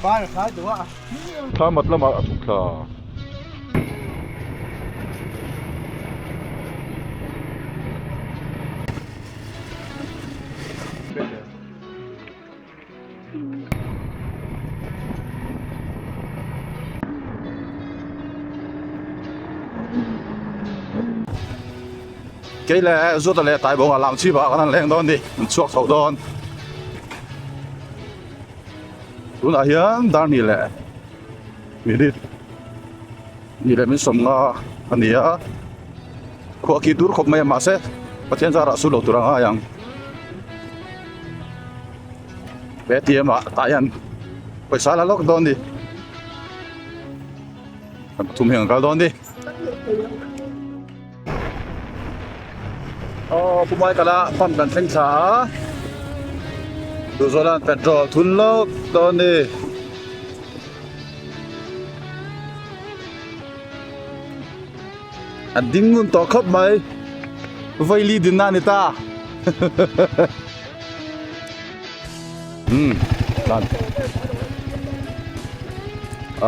Thla mat lamah a chhuk thla. Kei leh Zuata leh Taibawngah lam chhip ah kan han leng dawn ni, an chhuak chho dawn. Tunah hian dar hnih leh minute hnih leh min sawm nga a ni a, khuah khi tur khawp mai a mahse Pathian zarah su lo tur a ngai ang. Atm ah tah hian pawisa la lawk dawn ni kan pathum hian kan kal dawn ni aw pu Michael-a pump kan thleng thla a duhzawla'n petrol thun lawk dawn ni. A ding ngun tawh khawp mai vaili dinna a ni ta umm tlan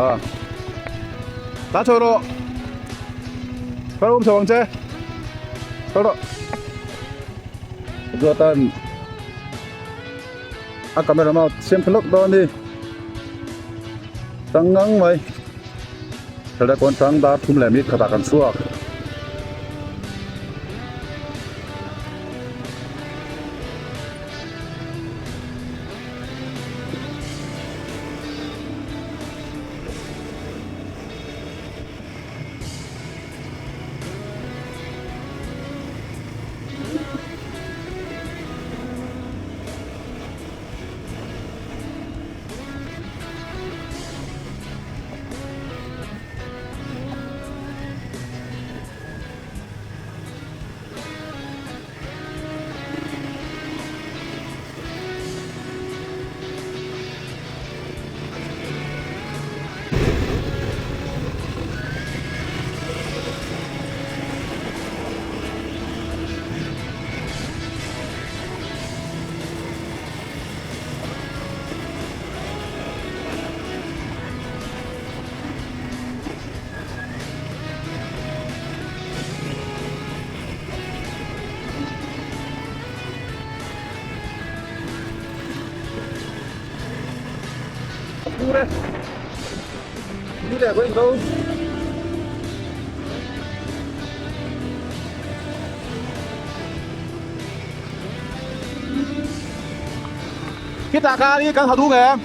a tlan chho rawh kal awm chho ang che kal rawh duatan a camera mount siam tha lawk dawn a ni tang ngang mai. Helai kawn tang dar thum leh mit khatah kan chhuak. Khitah khan hi kan ha dung em?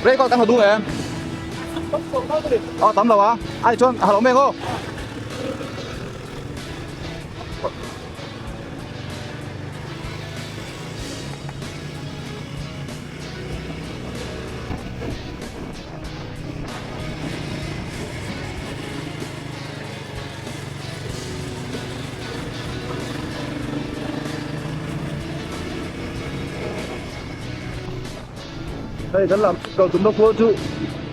Record kan ha dung em? Aw tam lo a, a nih chuan ha lo mek aw. Hei kan lam kal tumna khua chu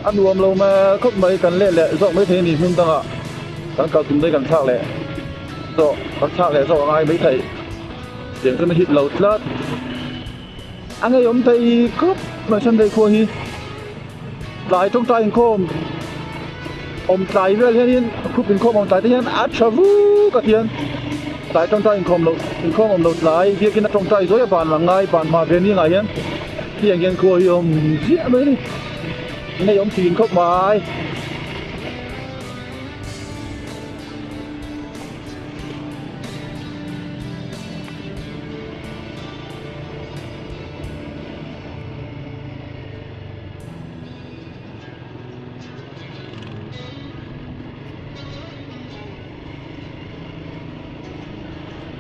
a nuam lo mai khawp mai kan leh leh zawk mai thei a ni hmun dangah kan kal tum daih kan thlak leh zawk kan thlak leh zawk a ngai mai thei tiang chuan a hit lo tlat a ngeiawm thei khawp mai Sunday khua hi. Tlai tawngtai inkhawm awm tlai vel hianin group inkhawm awm tlai te hian a tha vuk a tian tlai tawngtai inkhawm loh inkhawm awm lo tlai biakin a tawngtai zawi a ban lang ngai ban hma ve ni ngah hian tiang hian khua hi a awm ziah mai a ni nei awm thin khawp mai.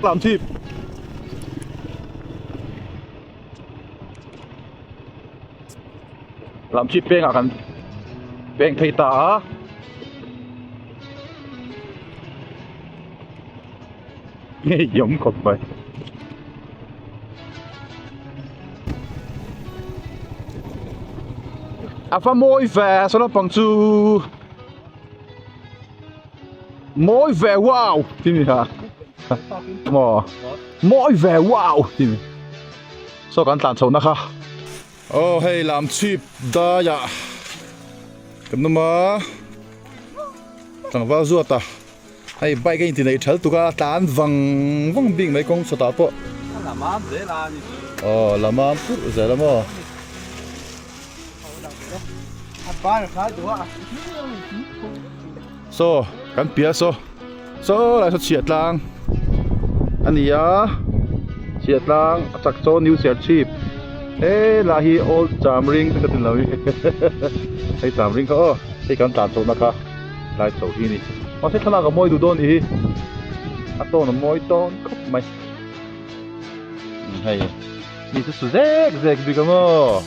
Làm thịt Làm chip peng ah kan peng thei ta a. Ngei awm khawp mai. A va mawi ve saw lampang chu mawi ve wow ti mi ha maw mawi ve wow ti mi saw kan tlan chho na kha. Aw hei lam chhip daiah kan awm a tlangval zuat a hei bike a inti nei thal tuk a tlan vang vang bik mai kawng chawtah pawh aw la mam purh zel a maw. Saw kan piah saw saw lai saw chhiah tlang a ni a chhiah tlang a chak chaw new serchhip he lah hi old chamring te ka ti lo hi hei chamring kha aw hei kan tlan chhohna kha lai chho hi a ni mahse thlalak a mawi duh dawn a nih hi a tawn a mawi dawn khawp mai hei mi chu su zek zek bik ang aw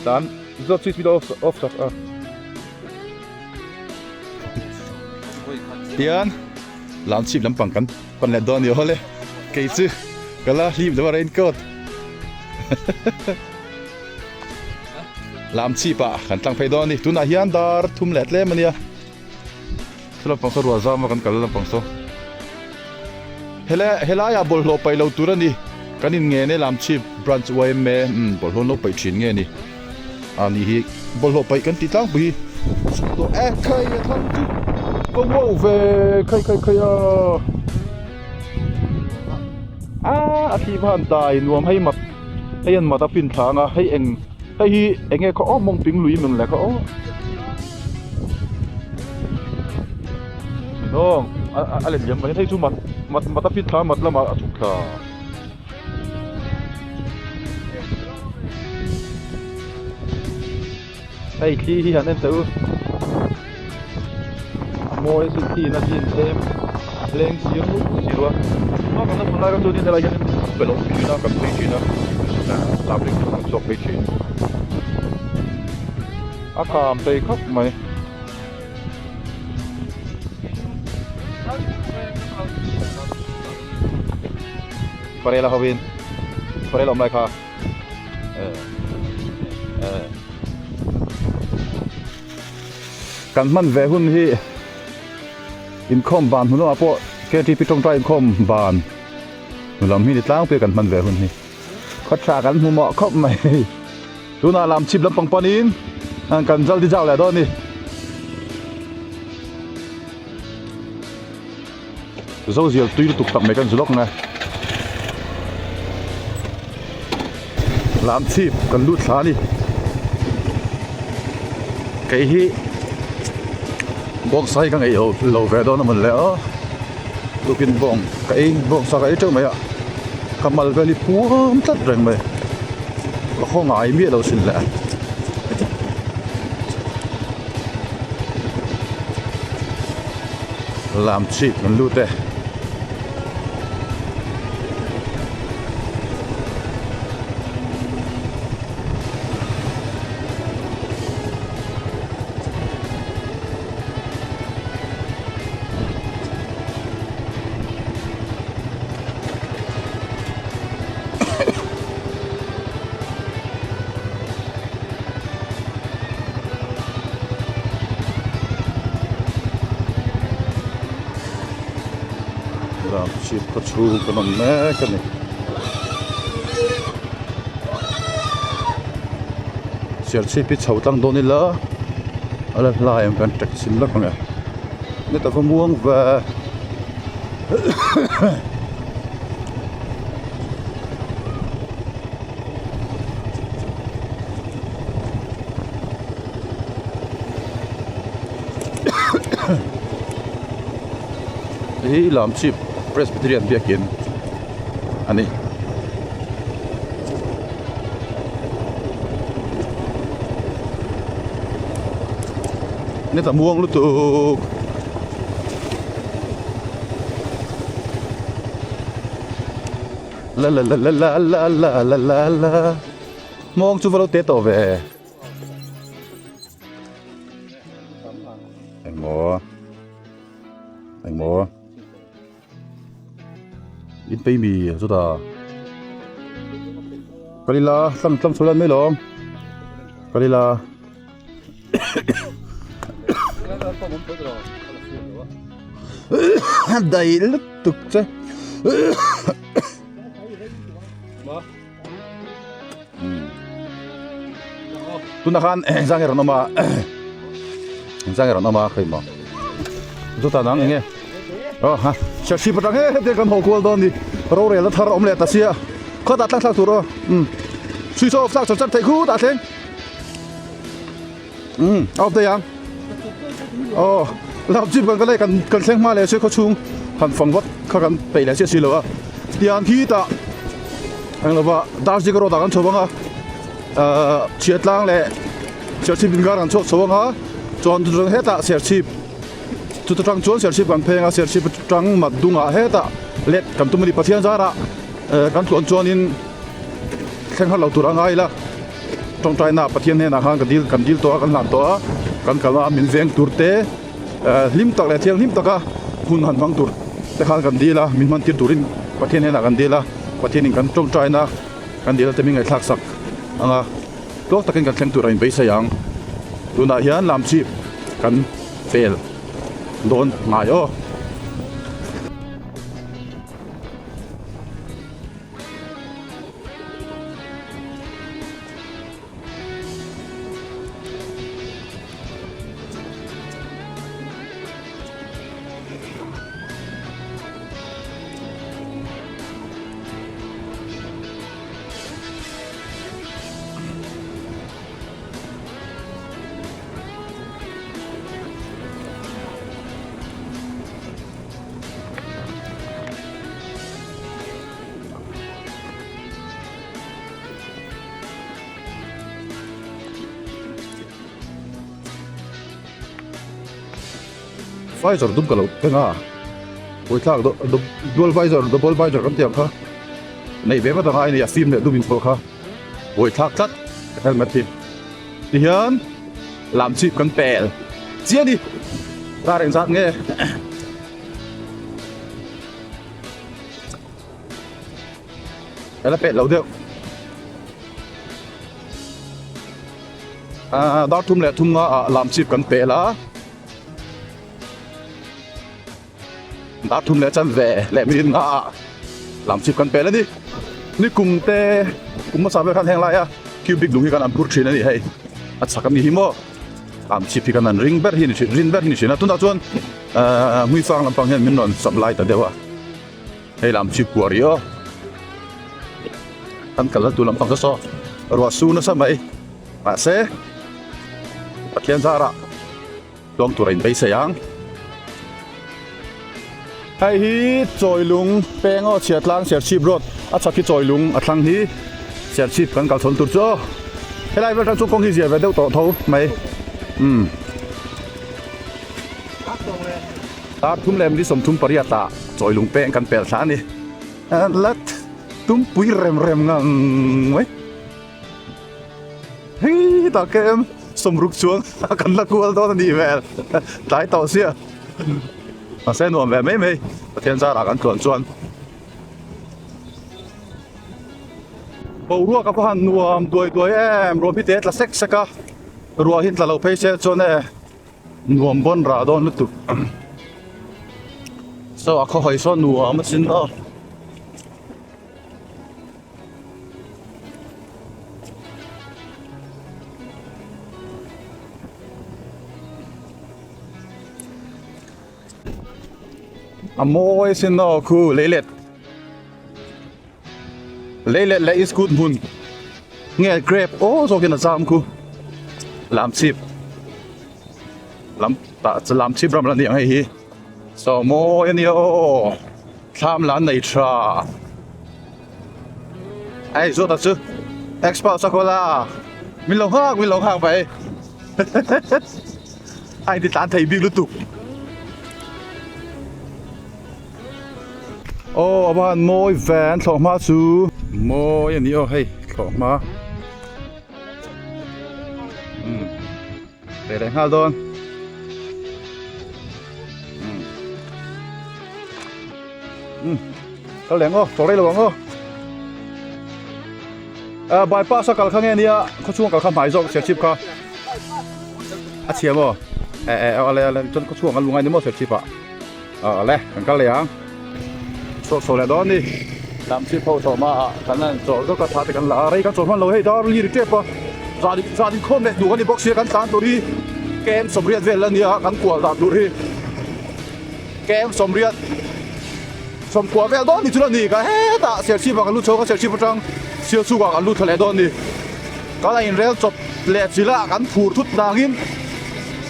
tlan zawt switch off off sak a. Tian lam chhip lampang kan pan leh dawn ni awle kei chu ka la hlip lo a raincoat lam chhip ah kan tlang phei dawn a ni tunah hian dar thum leh tlem a nia chu lampang saw ruah zam a kan kal lampang saw helai helai ah bawlhhlawh paih lo tur a ni kan in ngen e lam chhip branch yma umm bawlhhlawh an lo paih thin nge ni. A ni hi bawlhhlawh paih kan tih tlangpui hi chhuk tawh e khai a thlang chu ka wow ve khai khai khai a a a thli khan dai nuam hei mat hei an mat a fin thla anga hei eng hei hi eng nge khaw aw mawng ping lui mawng le khaw aw ninawm a a let liam mai hei chu mat mat mat a fin thla mat lamah a chhuk thla. Hei thli hi han en teh u a mawi a sin thli in a chin tlem leng sir nuk sir a a kan hmun lai kha chuan helai hian pel awm thin a kan phei thin a lam ring chu kan chhuak phei thin a kham phei khawp mai. Parela hovin Parela awm lai kha Kan hman ve hun hi inkhawm ban hnu lamah pawh KTP tawngtai inkhawm ban hnu lam hi ni tlangpui a kan hman ve hun hi khaw tha kan hmu mawh khawp mai tunah lam chhip lampang panin kan jaldi zau leh dawn a ni. Zozial tui lutuk tak mai kan zu lawk ang e. Lam chhip kan lut thla a ni. Kei hi bawngsa hi ka ngeih lo ve dawn a mawn le aw. Tukin bawng ka ei bawngsa ka ei teuh mai a. Ka mal vel hi puam tlat reng mai. Ka khaw ngai miah lo sin le. Lam chhip kan lut e. Ram chhip khaw chhung kan awm mek a ni. Serchhip hi chho tlang dawn ila a la hlai ang kan tek chhin lawk ang e. Ni ta va muang ve. Hei lam chhip Presbyterian biakin a ni. Ni ta muang lutuk. La la la la la la la la la la Hmawng chu va lo te tawh ve Engmaw Engmaw In pei mi chuta Kalila tlang tlang chho lan mai lawm Kalila Dai lutuk che. Tunah khan zang hi a rawn awm a zang hi a rawn awm a khawi maw chutah dang eng nge aw ha serchhip atang he hetiang kan haw kual dawn ni rorel a thar a awm leh ta sia khawtah thlak thlak tur aw umm switch off thlak char char theih khut ah thleng umm a off daih ang aw lam chip kan kalai kan kan thleng hma leh se khaw chhung han fang vat kha kan peih leh chiah si lo a tiang khi tah eng lova darzik road ah kan chho ang a. Ahh chhiatlang leh serchhip inkar an chhuak chho ang a chuan chu chuan hetah serchhip chuta tang chuan serchhip kan pheng a serchhip atang mat dungah hetah let kan tum a ni Pathian zarah eh kan tluan chuanin thleng har lo tur a ngai ila tawngtaina Pathian hnenah khan ka dil kan dil tawh a kan hlan tawh a kan kal a min veng tur te eh hlim tak leh thianghlim taka hun han hmang tur te khan kan dil a min hman tir turin Pathian hnenah kan dil a Pathianin kan tawngtaina. Kan dil te mi ngaihthlak sak ang a, tluang takin kan thleng tur a inbeisei ang. Tunah hian lamchhip kan fel dawn ngai aw. Visor dum ka lo keng a buaithlak dual visor double visor kan tih ang kha neih ve vat a ngai a ni a fim leh dum inpawlh kha buaithlak tlat helmet hi tihian lam chhip kan pel chiah a ni car engzat nge. Ka la pet lo deuh. Ah, dar thum leh thum nga ah lam chip kan pel a. Dar thum leh chan ve leh minute nga ah lam chip kan pel a ni. Ni kum te kum hmasa vel khan heng lai a cubic lung hi kan an phur thin a ni hei. A chak a mi hi maw lam chip hi kan an ring ber hi ni thin rin ber hi ni thin a. Tunah chuan ah hmuifang lampang hian min rawn supply ta deuh a. Hei lam chip kuah rih aw kan kal na tur lampang te saw ruah su nasa mai mahse Pathian zarah tluang tur a inbeisei ang. Hei hi Chawilung peng aw Chhiatlang Serchhip road a chhak hi Chawilung a thlang hi Serchhip kan kal chhawn tur chu aw helai vel atang chuan kawng hi zia ve deuh tawh tho mai umm. Dar thum leh minute 38 ah chawilung peng kan pel thla a ni. La tumpui rem rem ngang mai. Hei tak em sawmruk chuang kan la kual dawn a nih hmel. Tlai tawh sia. Mahse nuam ve mai mai Pathian zarah kan tluan chuan. Boruak a va han nuam duai duai em ruah hi te tla sek sek a. Ruah hi tla lo phei se chuan e. Nuam bawn rah dawn lutuk saw a khaw hawi saw nuam a chin aw. A mawi sin aw khu leilet leilet leh iskut hmun nge grape aw zawkin a zam khu lam chhip lam tah chu lam chhip ram la ni ang hei hi saw mawi a nia aw thlam la an nei tha hei zawt a chu expert sakuala min lo nghak min lo nghak mai a inti tlan thei bik lutuk. Aw a va han mawi ve an thlawh hma chu. Mawi a ni aw hei thlawh hma. Umm ve leh nghal dawn. Umm umm kal leh ang aw tawh rei lo ang aw. Ah bypass a kal kha nge nia khaw chhung a kal kha hmai zawk serchhip kha a chhia maw eh eh ale ale chuan khaw chhung a lungai ni maw serchhip ah. Aw le kan kal leh ang chhuak chho leh dawn ni lam chhip ho chho hma ah kan han chawlh zawk a thla te kan la a rei kan chawlh hman lo hei dar li ri tep a. Zan zan inkhawm leh duh a ni bawk sia kan tlan tur hi kem sawmriat vel a nia kan kual dan tur hi kem sawmriat sawmkua vel dawn ni chu la ni ka hetah serchhip ah kan lut chho a serchhip atang sialchhuk ah kan lut thla leh dawn a ni kan a inrel chawp leh chilh a kan phur thut vangin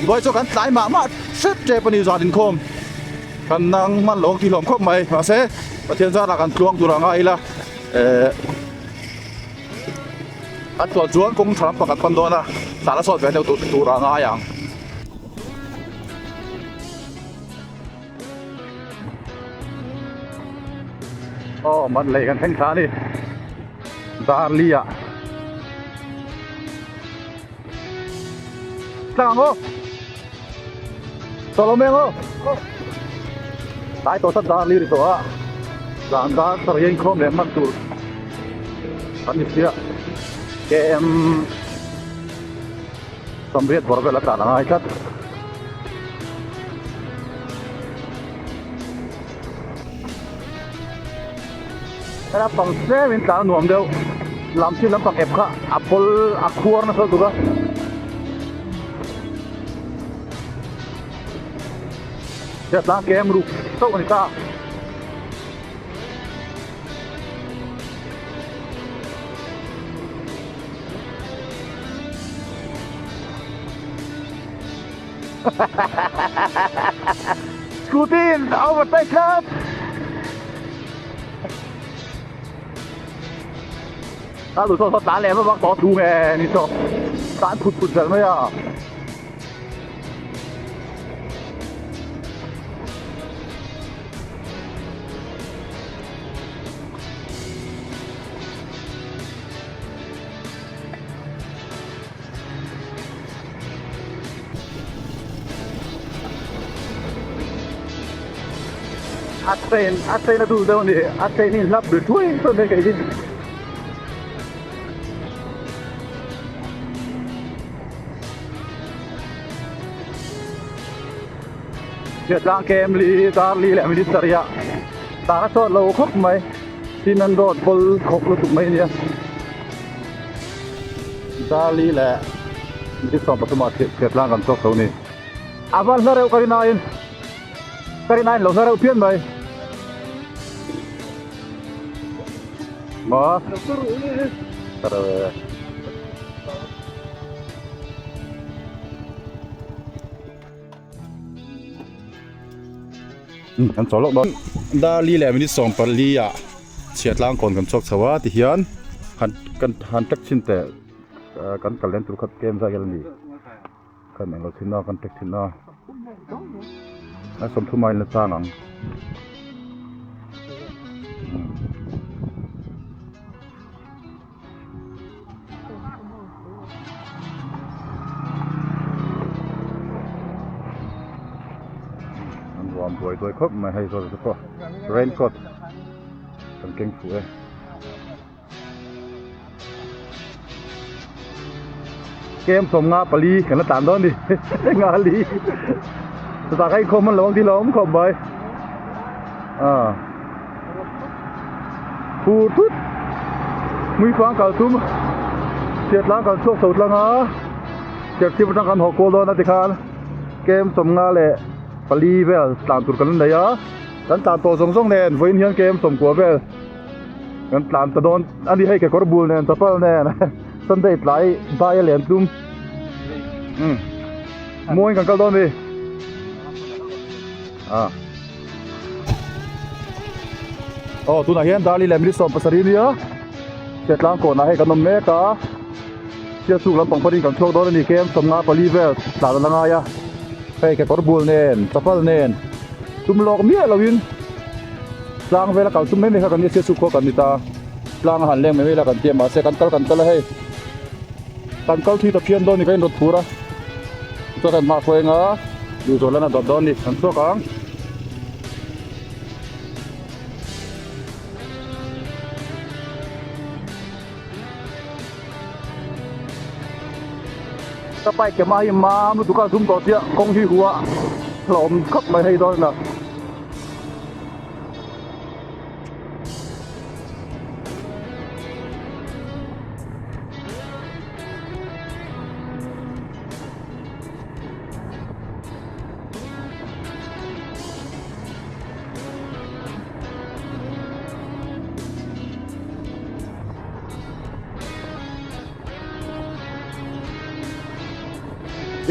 vawi chu kan tlai mah mah hrep tep a ni zan inkhawm kan nang hman lo ang tih hlawm khawp mai mahse Pathian zarah kan tluang tur a ngai ila ehh. A tluah chuan kawng tha pakhat pan dawn a, tah la sawt ve deuh tur a ngai ang. Aw man lei kan thleng thla a ni Darli ah tlang ang aw Tawlawm eng aw tlai tawh sat Darli ri tawh a zan dar sarih a inkhawm leh hman tur kan ni sia KM sawmriat bawr vel a tlan a ngai tlat. Hela pang tlem in tlan a nuam deuh lam chin lampang ep kha a pawl a khuar nasa lutuk a. Hria tlang kem ruk chauh a ni ta. Scooty in a overtake tlat. A lu saw saw tlan leh vak vak tawh thu nge ni saw tlan phut phut zel mai a. A train a train a dul deuh a ni a train hi hlap ri thuai thuai mai kei hi. Chhiatlang kem li dar li leh minute sarih ah dar a chawt lo khawp mai cement road bawl khawk lutuk mai a nia. Darli leh minute 13 ah chhiatlang kan chawk tho a ni. A van hla reuh ka rin aiin ka rin aiin lo hla reuh phian mai. Maw? Ka reuh e. Kan chawl lawk dawn. Darli leh minute 14 ah chhiatlang kawn kan chhuak chho a tihian han kan han tek chhin teh kan kal len tur khat kem zai hian a ni kan englo chhin a kan tek chhin a a sawmthum aiin la chang ang. An ruam buai duai khawp mai hei zawt te pawh raincoat kan keng fuh e. Kem sawmnga pali kan la tlan dawn a ni nga li chutah kha inkhawm hman lo ang tih lo awm khawp mai ah. Phur thut hmuifang kal tum chhiatlang kan chhuak chho tlang a chhiarchhip atang kan haw kual dawn a tikhan kem sawmnga leh pali vel tlan tur kan nei a kan tlan tawh zawng zawng nen vawiin hian kem sawmkua vel kan tlan ta dawn a ni hei kekawr bul nen chapal nen sunday tlai dai a len tum umm muangin kan kal dawn a ni ah. Aw tunah hian Darli leh minute 17 a nia Chhiatlang kawnah hei kan awm mek a Sialsuk lampang pawhin kan chhuak dawn a ni kem 54 vel tlan a la ngai a hei kekawr bul nen chapal nen tum lawk miah loin tlang vela kal tum mai mai kha kan nia Sialsuk khua kan ni ta tlang a han leng mai mai la kan tia mahse kan kal kan kal a hei kan kal thui ta phian dawn ni ka inrawt phur a chuan kan hma hruai anga duhzawh lan a dawt dawn a ni kan chhuak ang. Ka bike ke hma hi mam lutuk a zum tawh chiah kawng hi hu a hlauhawm khawp mai hei dawn a.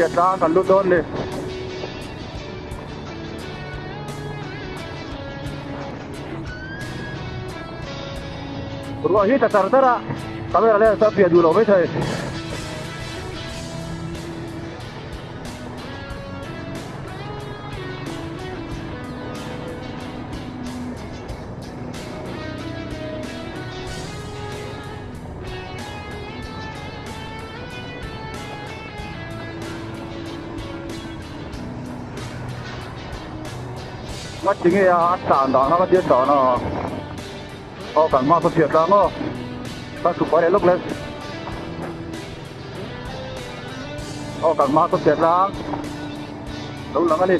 Chhiatlang kan lut dawn ni. Ruah hi tla char char a, camera lens a fiah duh lo maithei. Nga ti nge a a tlan dan a ka tia tlan a aw kan hma saw chhiat tlang aw ka chhuk pai leh lawk le aw kan hma saw chhiat tlang lo lang a ni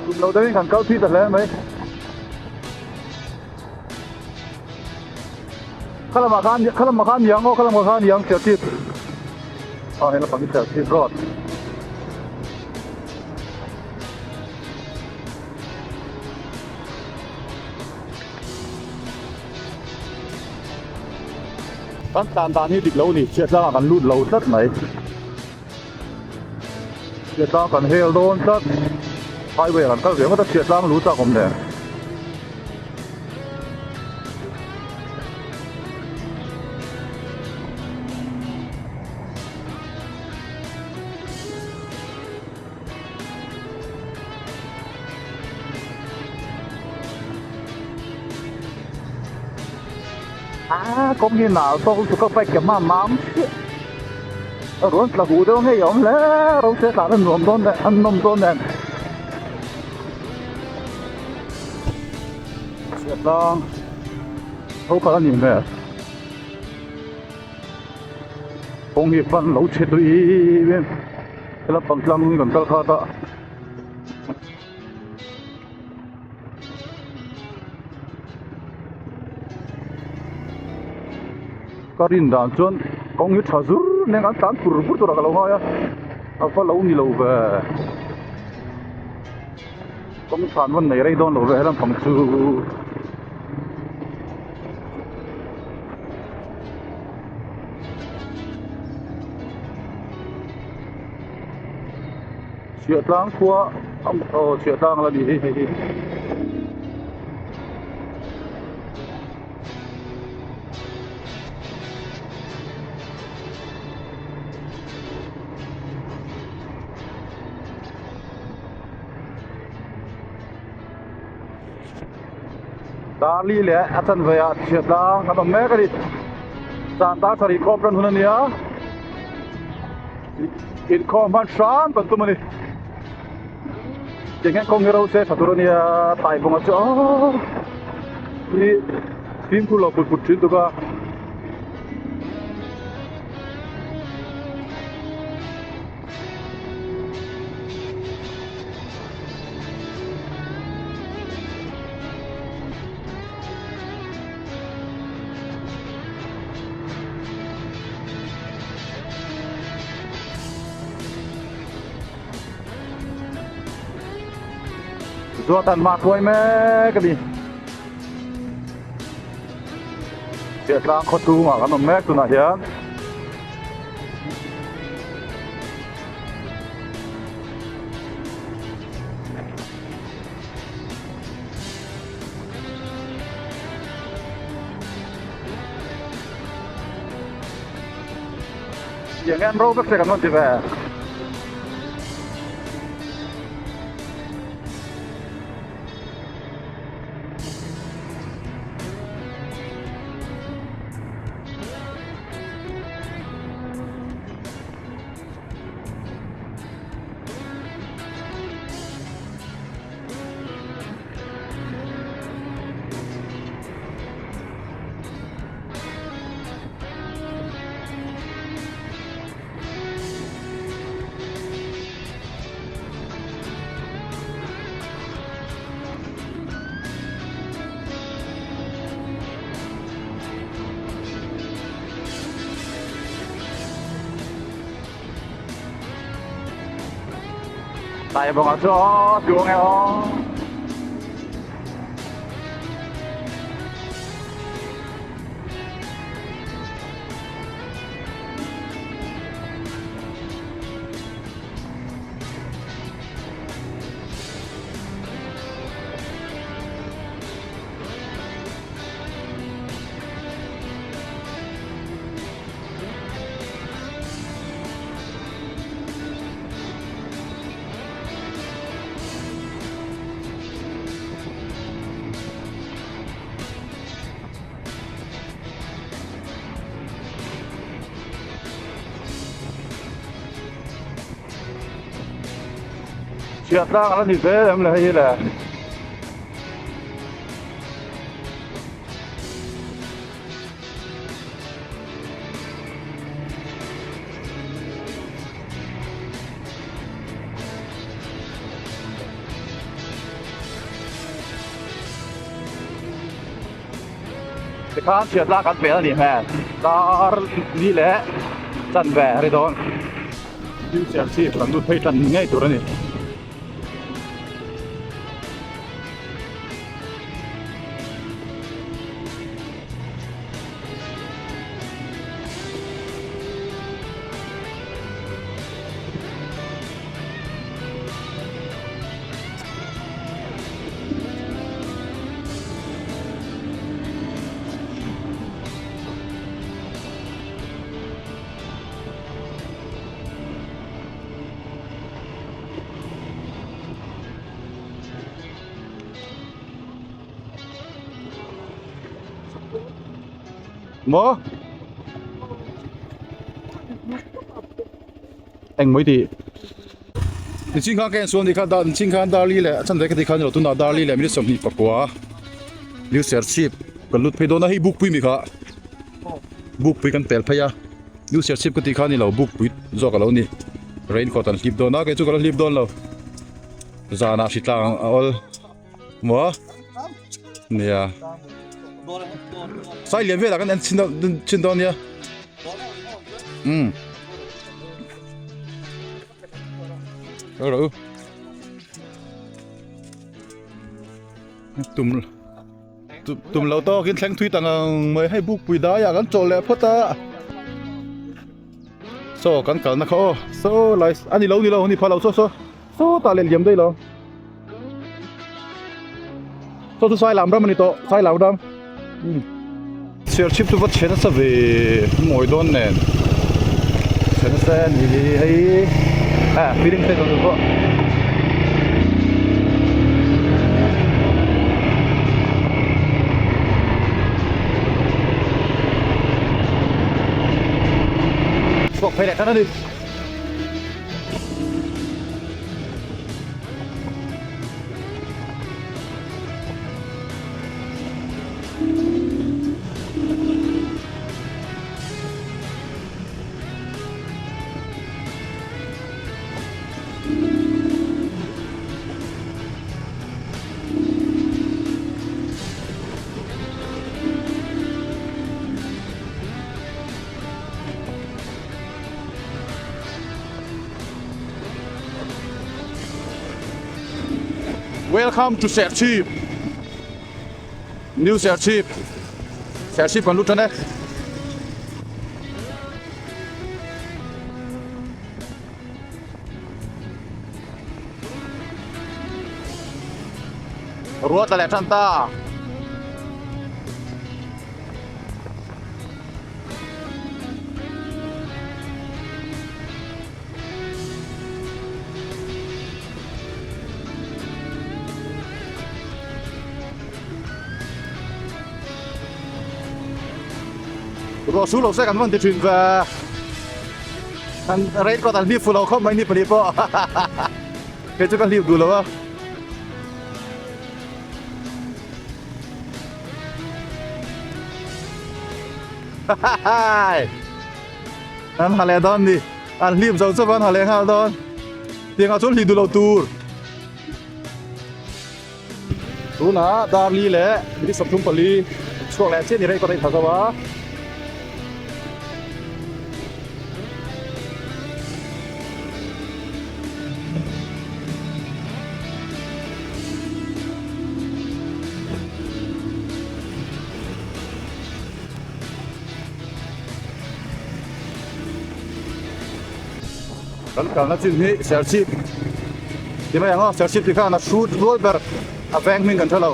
tum lo deuhin kan kal thui ta hle mai. Khalamah khan khalamah khan niang aw khalamah khan niang Serchhip aw he lampang hi Serchhip road kan tlan dan hi dik lo a ni chhiatlangah kan lut lo tlat mai chhiatlang kan hel dawn tlat highway ah kan kal ve ngawt a chhiatlang lu chak awm nen. A kawng hi nal tawk lutuk a bike ke hma mam chiah a rawn tla huh deuh ngei a awm hle ro se tlan a nuam dawn nen a nawm dawn nen chhiatlang tho khat a nih hmel kawng hi fan lo chhe tui em hela pangtlang kan kal khat a. Ka rin dan chuan kawng hi tha zur nen an tlan pur pur tur ah ka lo ngai a a va lo ni lo ve kawng tlan vawn nei rei dawn lo ve he lampang chu. Chhiahtlang khua aw chhiahtlang la ni hi hei hi. Darli leh a chanve ah chhiatlang kan awm mek a ni. Zan dar sarih khawm ran hun a nia. Inkhawm hman hram kan tum a ni. Tiang hian kawng hi ro se tha tur a nia Taibawnga chu aw hi fimkhur lo put put thin tuk a. Zuatan hma thuai mek a ni. Chhiahtlang khaw chungah kan awm mek tunah hian. Tiang hian ro vek se kan rawn ti ve. Tại vòng ở chỗ chuông em Chhiatlang ala ni zel em le hei hi le. Tikhan chhiatlang kan pel a nih hmel dar ni leh chanve a ri dawn. Thil siam chi kan lut phei tan ngei tur a ni. Maw? Eng mai tih? Niching khan ka en sual ni kha dar niching khan dar li leh a chan ve ka ti khan ni lo tunah dar li leh minute 29 new serchhip kan lut phei dawn a hei bukpui mi kha bukpui kan pel phei a new serchhip ka tih kha ni lo bukpui zawk a lo ni raincoat an hlip dawn a kei chu ka la hlip dawn lo zanah hritlang a awl maw nia sai lian velah kan en chhin chhin dawn nia um tum tum lo tawkin thleng thui ta ngang mai hei bukpui daiah kan chawlh leh phawt a saw kan kalna kha aw saw lai a ni lo ni lo ni pha lo saw saw saw tah leh liam daih lo saw chu sai lam ram a ni tawh sai lam ram chhiar chhip chu va chhe nasa ve mawi dawn nen chhe nasa a ni hei a filling station chu pawh. Chhuak phei leh tan a ni. Welcome to Serchhip New Serchhip Serchhip kan lut tan e. Ruat la leh tan ta. Ruah su lo se kan van ti thin ve. Kan raincoat an hlip fu lo khawp mai ni pahnih pawh. Kei chu ka hlip duh lo a. An ha leh dawn ni. An hlip zo chauh an ha leh nghal dawn. Tiangah chuan hlih duh lo tur. Tunah dar li leh minute 34 chhuak leh chiah ni rei pawh a inthla zo a. Kan kalna chin hi Serchhip ti mai ang aw Serchhip ti khan a hrut rual ber a veng hming kan hre lo.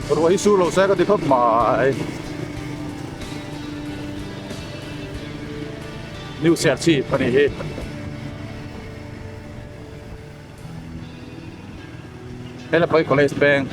Ruah hi sur lo se ka ti khawp mai. New Serchhip a nih hi. Helapui College peng.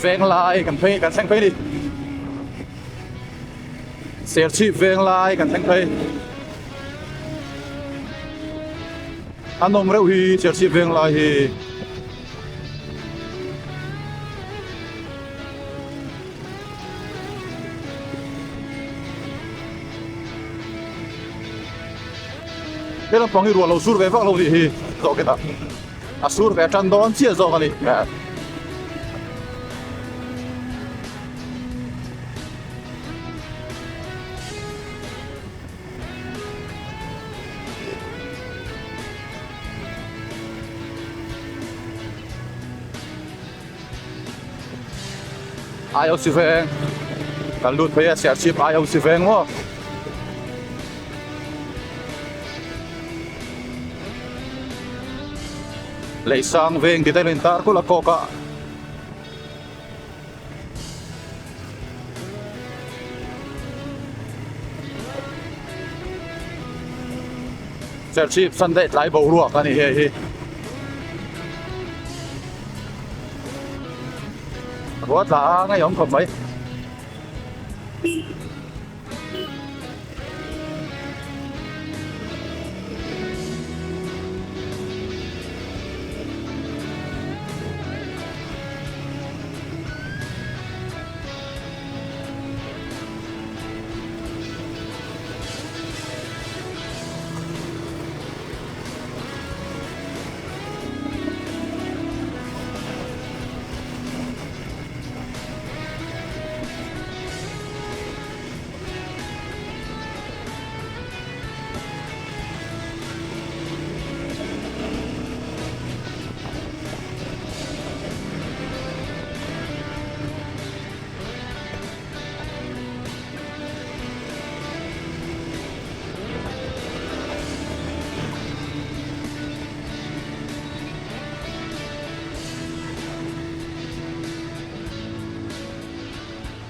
Venglai kan phei kan thleng phei a ni Serchhip Venglai kan thleng phei. A nawm reuh hi Serchhip Venglai hi. He lampang hi ruah lo sur ve vak lo nih hi zawh khetah a sur ve tan dawn chiah zawk a ni. IOC veng kan lut phei a Serchhip IOC veng maw Leisang veng tih te lo intar kulh a kawk a. Serchhip Sunday tlai boruak a ni hei hi. Ruah tla a ngeiawm khawp mai.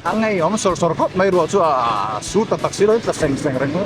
A ngeiawm sawr sawr khawp mai ruah chu a sur ta tak si lo in tla seng seng reng a.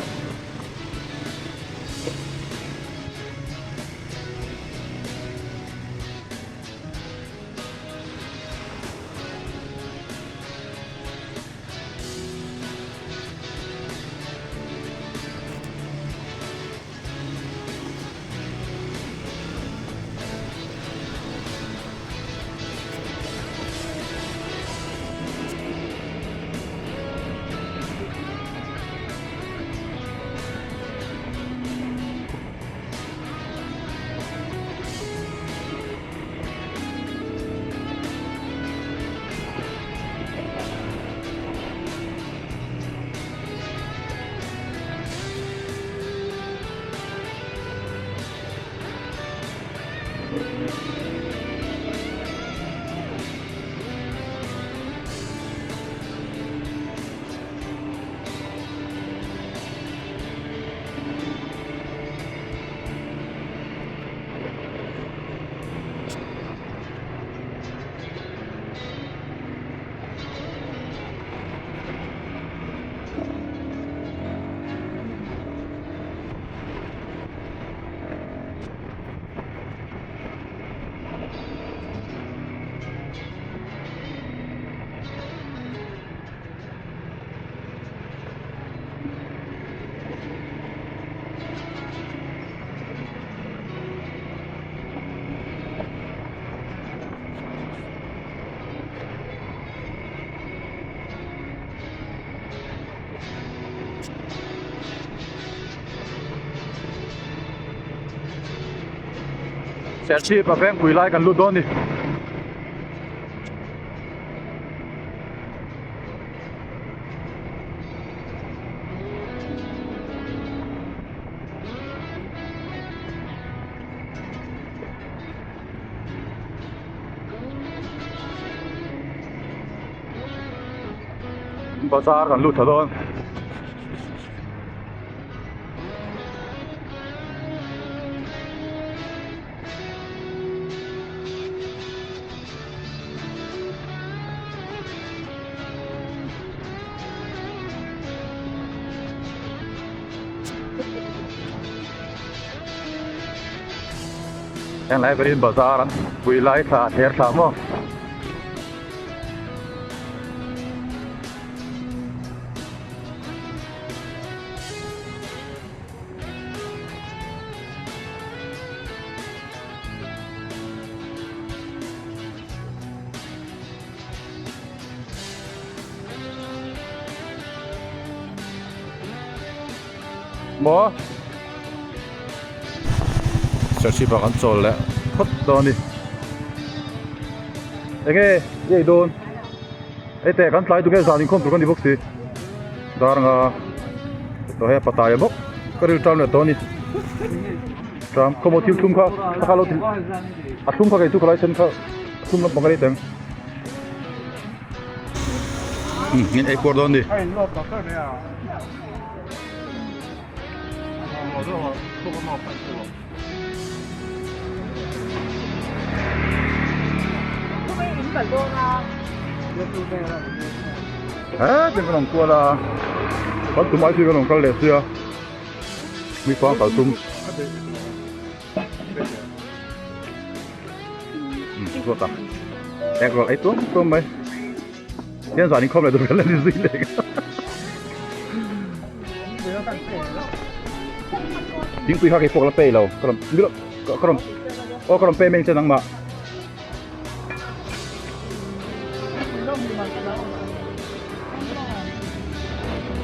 Serchhip a vengpui lai kan lut dawn a ni. Bazar kan lut tha dawn. Heng lai berin bazar an pui lai thla a thler thla maw. Maw Serchhip ah kan chawl leh phawt dawn a ni enge i ei dawn hei teh kan tlai duh nge zan inkhawm tur ka ni bawk si dar anga tawh hei a patai bawk ka ril ṭam leh tawh a ni ṭam khawmaw thil thlum kha a kha lo ti a thlum kha kei chu ka lai sen kha a thlum lampang ka nei teng in ei kuar dawn a ni. He tin kan awm kual a kan tum ai chu kan awm kal leh sia mi fang kal tum ruat a ek rual ei tuam tuam mai hian zan inkhawm leh tur kan la ni zui leh thingpui kha kei pawh ka la pe lo ka rawn ka rawn aw ka rawn pe mai ang che nangmah.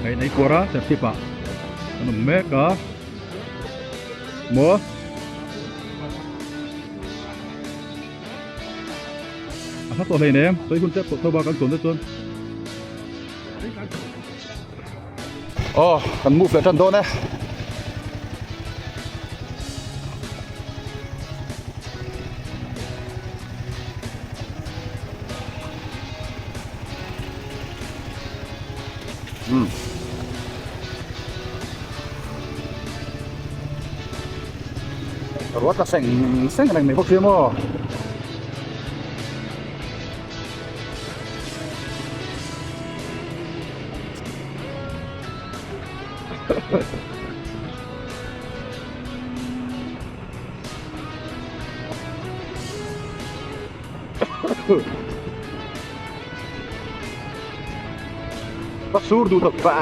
Hei nei kuar a serchhip ah an awm mek a maw a hla tawh hleinem sawi hun tep tawh tho bak an chuan te chuan aw kan move leh tan dawn e. Um. Ruat la seng seng reng mai bawk sia maw. Ka sur duh tak pa.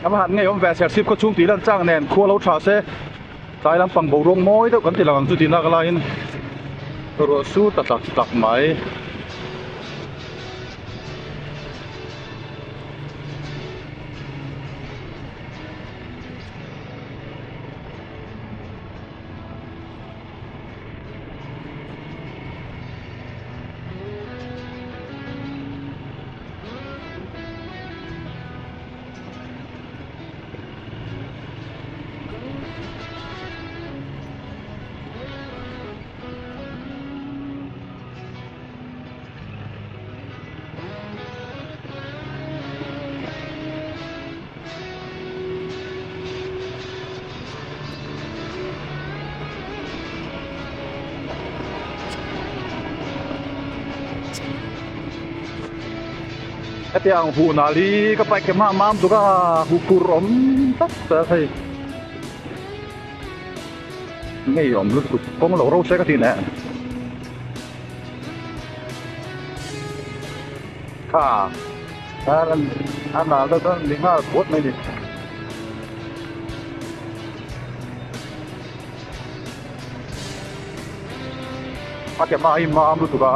A va han ngeiawm ve Serchhip khaw chhung tih lan chang nen khua lo tha se tlai lampang boruak mawi deuh kan ti lang ang chu tih nak laiin ruah sur ta tak tak mai. Hetiang huh nal hi ka bike ke hma mam tuk a huh kur awm tlat ta hei ngei awm lutuk kawng lo ro se ka ti leh kha a nal deuh chuan ni nghal puat mai ni. A ke hma hi mam lutuk a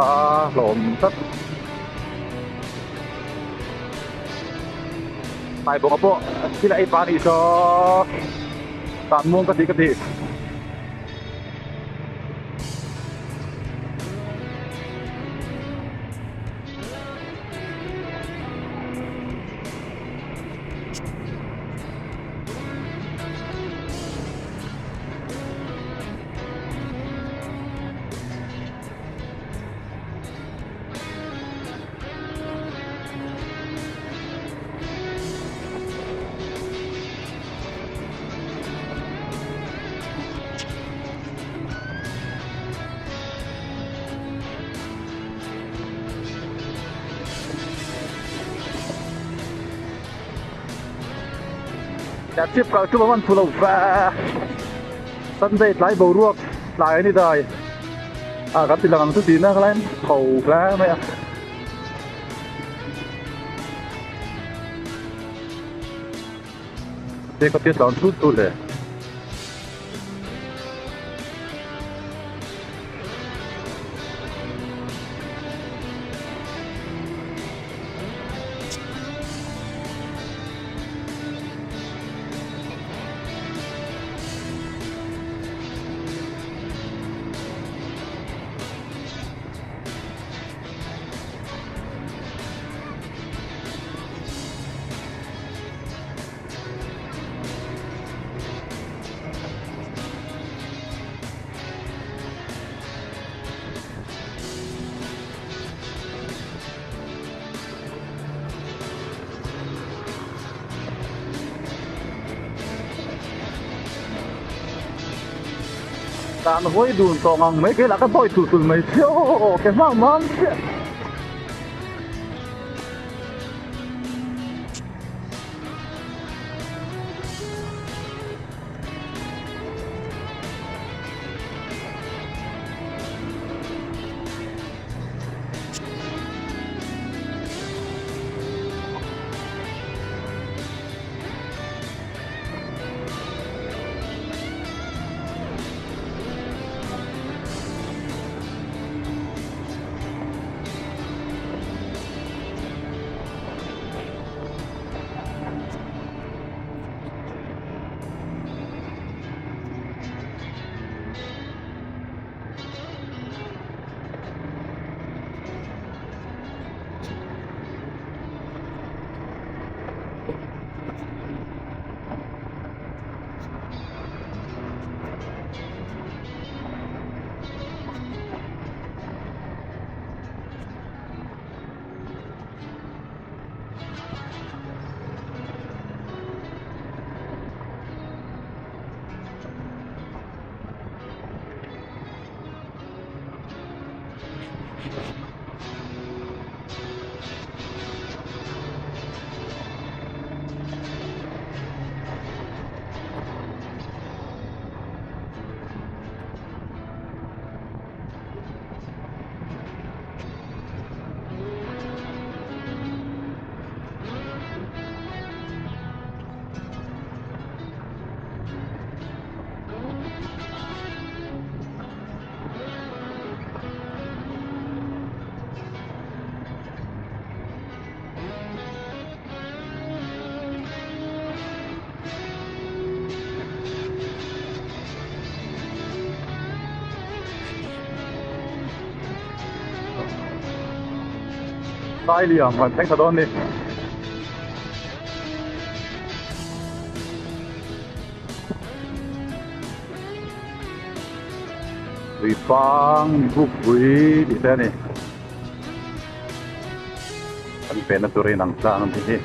hlawm tlat. Hnai bawk a pawh thil a ei pah a nih saw tan muang ka ti ka ti. Chip kal chu a man phu lo va Sunday tlai boruak tlai a ni dai ah kan ti lang ang chu tihna ka lain tho hle mai a. Te ka tia tlan thut thut le. Tan hawi dun tawh ngang mai keilah ka dawi tul tul mai chiah aw ke hma mam chiah. Sailiam kan thleng tha dawn ni. Tuipang bukpui tih te a ni. Kan penna tur a inang tlang ang tih hi.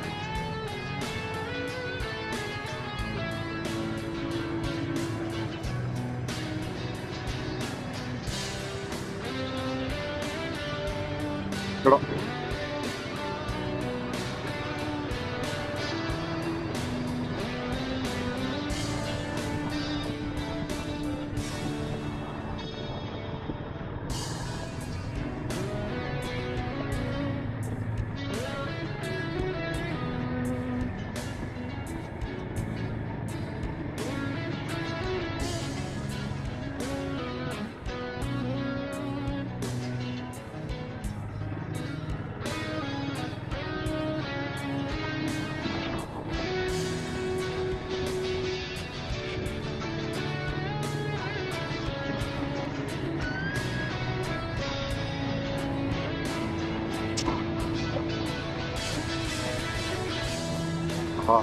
kha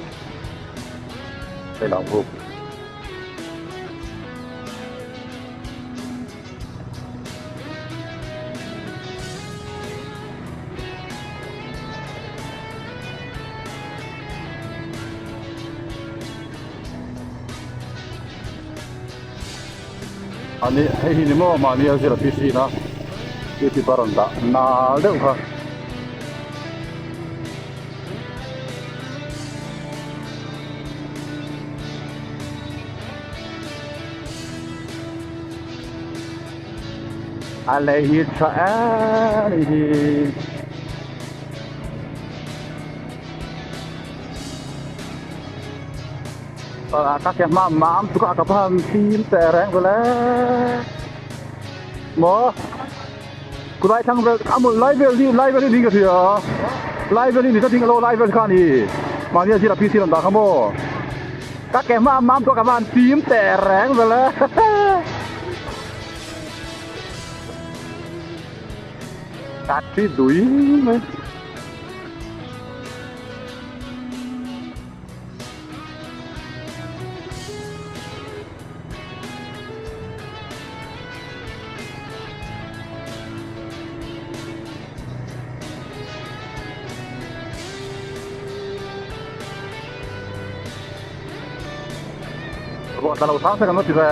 Sailak buk. Ani hei hi ni maw mahni a zir a PC na youtube a rawn dah nal deuh kha. A lei hi tha em ni hi. Ka ke hma mam chu ka ka han fim teh reng vele maw kulai thlang vel a mawlh lai vel hi lai vel hi ni ka hria lai vel hi ni tlat in alo lai vel kha a ni mahni a zir a PC rawn dah kha maw ka ke hma mam chu ka van fim teh reng vele. Ka thi dui mai. Ruah tla lo sang se kan lo ti ve.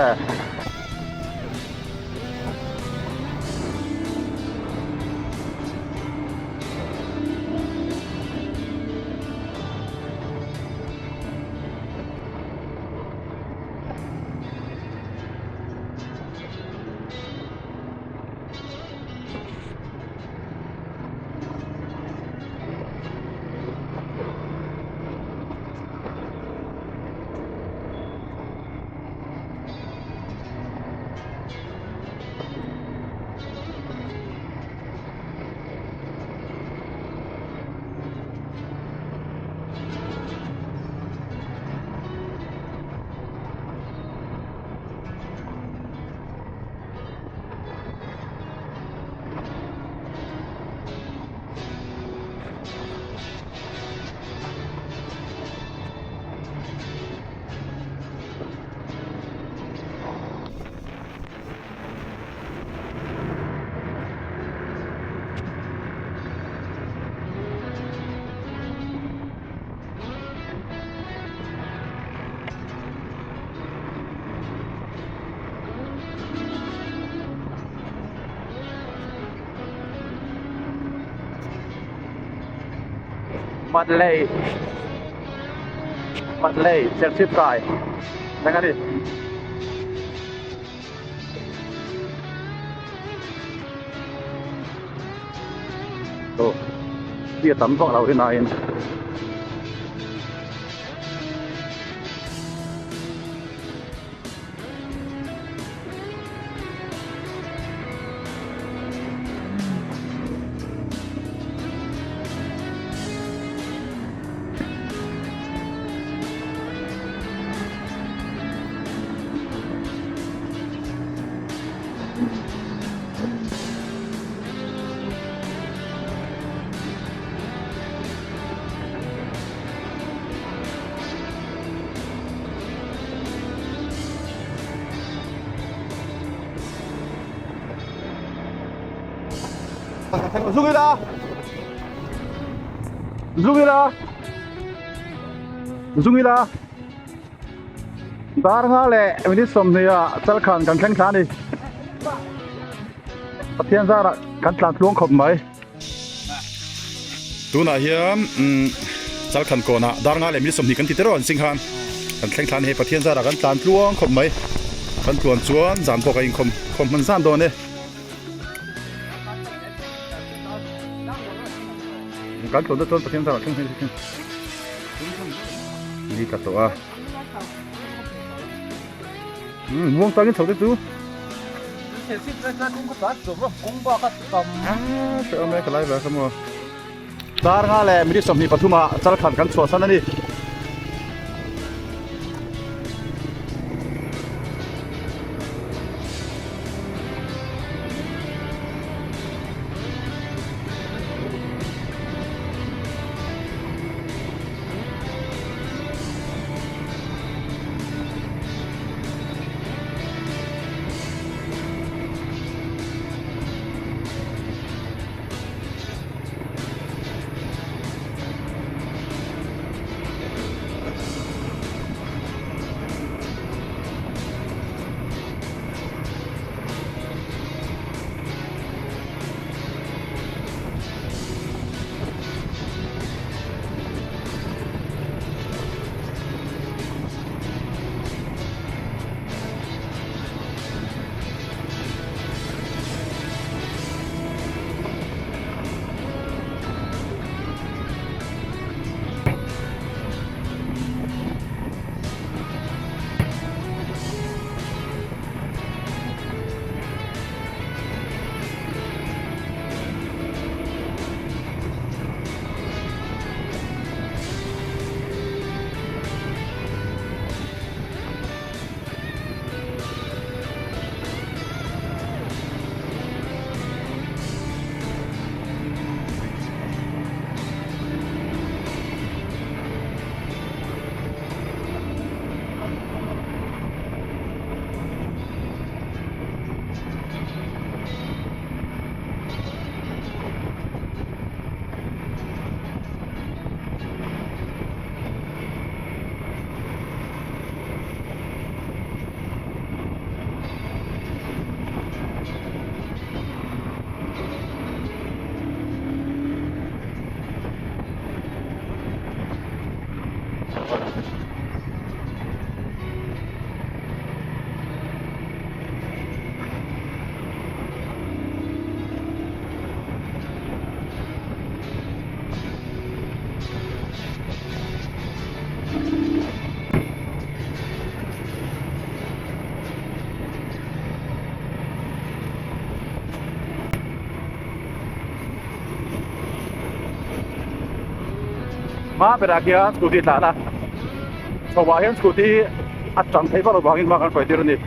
Matlei Matlei Serchhip kai thleng a ni. Aw hi a tam vak lo hi nain. Zung ila Zung ila Zung ila Dar nga leh minute 20 ah chalkhan kan thleng thla a ni. Pathian zarah kan tlan tluang khawp mai. Tunah hian chalkhan kawnah dar nga leh minute 20 kan ti te rawh an sing khan kan thleng thla a ni hei Pathian zarah kan tlan tluang khawp mai. Kan tluan chuan zan pawh ka inkhawm khawm hman zan dawn e. Kan tluan te chuan Pathian zarah thleng thleng ni tla tawh a. Muang tangin chho te chu. Dar nga leh minute 23 ah chalkhan kan chhuahsan a ni. Hma berah khian scooty tlan a chho ah hian scooty a tang theih vak avangin hma kan hruai tir a ni.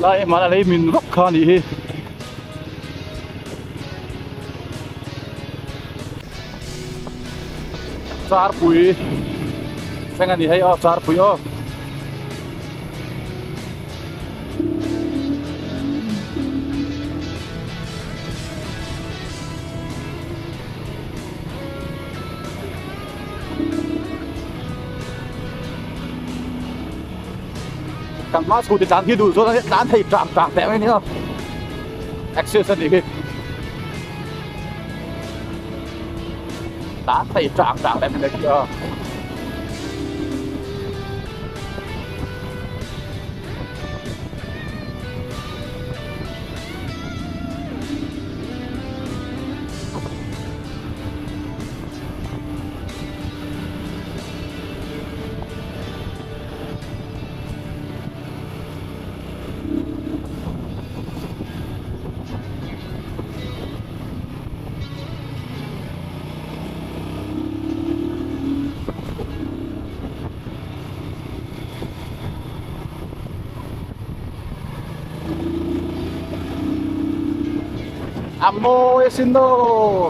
Lai hmana lei min vak kha a nih hi. Charpui thleng a ni hei aw charpui aw. Kan hma scooty tlan khi duh chuan tlan thei tang tang teh mai a ni a access a nih hi tlan thei tang tang teh mai a ni a. A mawi asin aw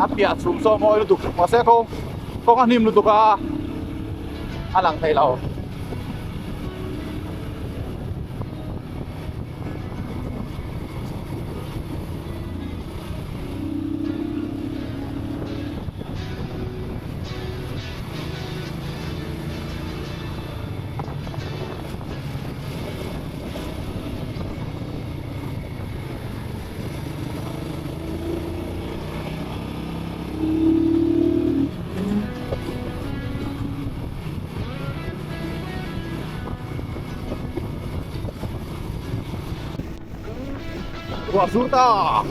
a piah chhum saw a mawi lutuk mahse kawng kawng a hnim lutuk a a lang thei lo. Ruah sur ta.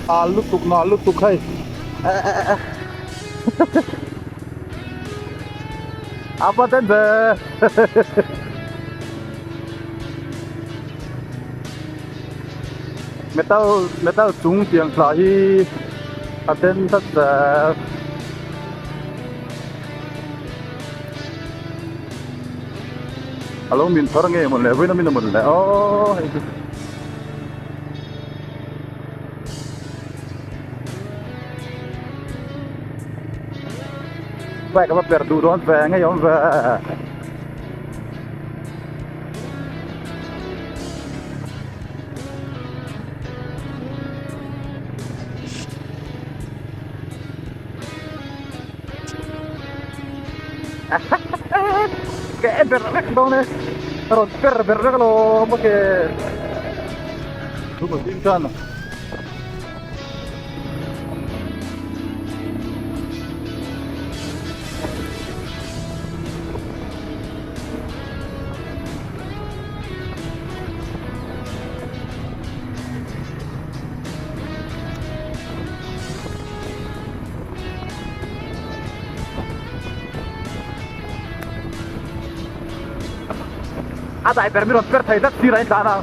A lutuk na lutuk hei a va den ve metal metal chung tiang thla hi a den tlat zel. A lo min thar nge mawn le vawiin a min a mawn le aw hei chu. Bike a va per duh dawn ve ngei awm ve. Keh ber vek dawn e a rawn per ber vek alawm ok chu ka zing tan A dai ber mi rawn per thei vek sir a intlan a.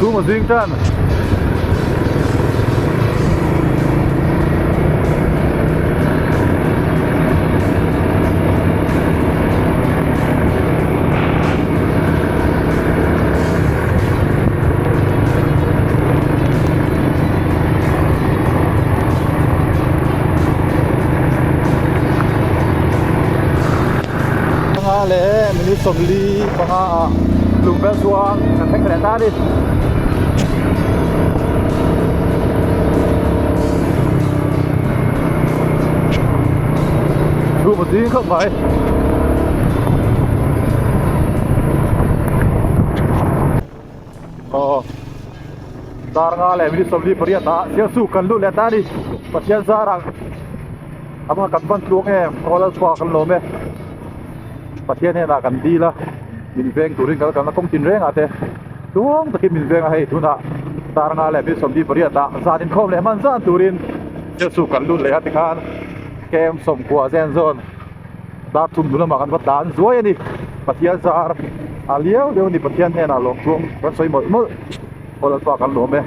Chhum a zing tan. Panga leh minute 45 ah lungvel chuan kan thleng leh ta a ni. Chhum a zing khawp mai. Aw dar nga leh minute 48 ah Sialsuk kan lut leh ta a ni. Pathian zarah ama kan ban tluang em Rualal chhuah kan lawm e. Pathian hnenah kan dil a min veng turin kal kalna kawng tin rengah te tluang takin min veng a hei tunah dar nga leh minute 48 ah zan inkhawm leh hman zan turin Sialsuk kan lut leh a tikhan camp sawmkua zen zawn dar thum hnu lamah kan va tlan zuai a ni Pathian zar a liau liau a ni Pathian hnenah lawmthuam kan sawi mawlh mawlh aw Lalpa kan lawm e.